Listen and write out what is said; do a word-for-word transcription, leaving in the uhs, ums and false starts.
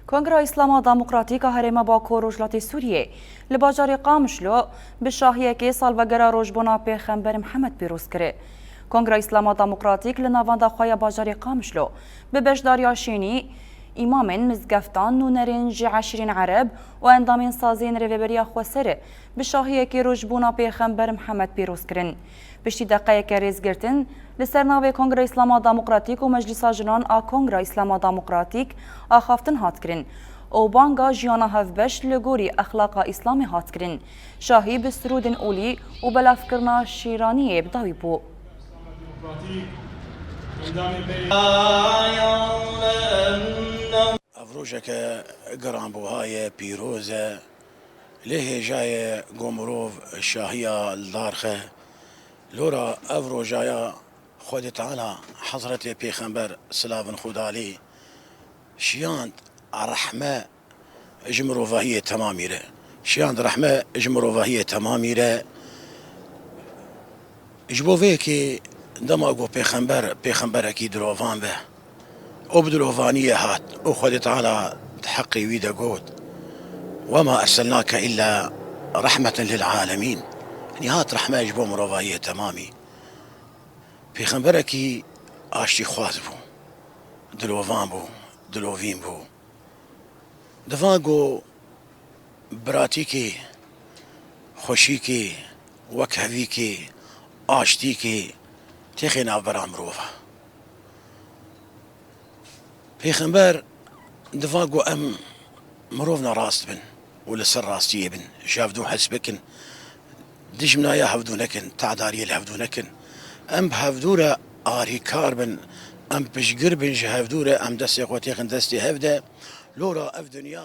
Kongra Îslama Demokratîk a Herêma Bakur Rojhilatê Sûriyê li bajarê Qamişlo bi şahiyekê salvegera rojbûna Pêxember Mihemed pîroz kir. Kongra Îslama Demokratîk li navenda xwe ya bajarê Qamişlo bi beşdariya şênî, îmamên mizgeftan, nûnerên ji eşîrên Ereb û endamên saziyên Rêveberiya Xweser bi şahiyekê rojbûna Pêxember Mihemed pîroz kirin. Piştî deqeyeke rêzgirtin, li ser navê Kongra Îslama Demokratîk û Meclisa Jinan a Kongra Îslama Demokratîk axaftin hat kirin û banga jiyana hevbeş li gorî exlaqa Îslamê hat kirin. Şahî bi sirûdên olî û belavkirina şîraniyê bi dawî bû. Ev rojeke giranbuha ye, pîroz e. Lê hêja ye ku mirov şahiya li dar xe. Lora ev rojaya Xwedê Teala Hezretê Pêxember, silavên Xuda lê, şiyand rehme ji mirovahiyê temamî re. Şiyand rehme ji mirovahiyê temamî re. Ji bo vê yekê dema ku pêxember, pêxemberekî dilovan be, û bi dilovaniyê hat, û Xwedê Teala di heqê wî de got, "Wema erselnake illa rehmeten lil alemîn." Yanî hat rehme ji bo mirovahiyê temamî. Pêxemberekî aştîxwaz bû, dilovan bû, dilovîn bû. Divan ku biratîkê, xweşîkê, wekhevîkê, aştîkê têxê navbera mirova. Pêxember divan ku em mirovna rast bin û li ser rastiyê bin, ji hevdû hez bikin, dijminaya hevdû nekin, tedariyê li hevdû nekin. Em bi hevdû re arîkar bin, em piştgir bin ji hevdû re, em destê xwe têxin destê hev de, lora ev dinya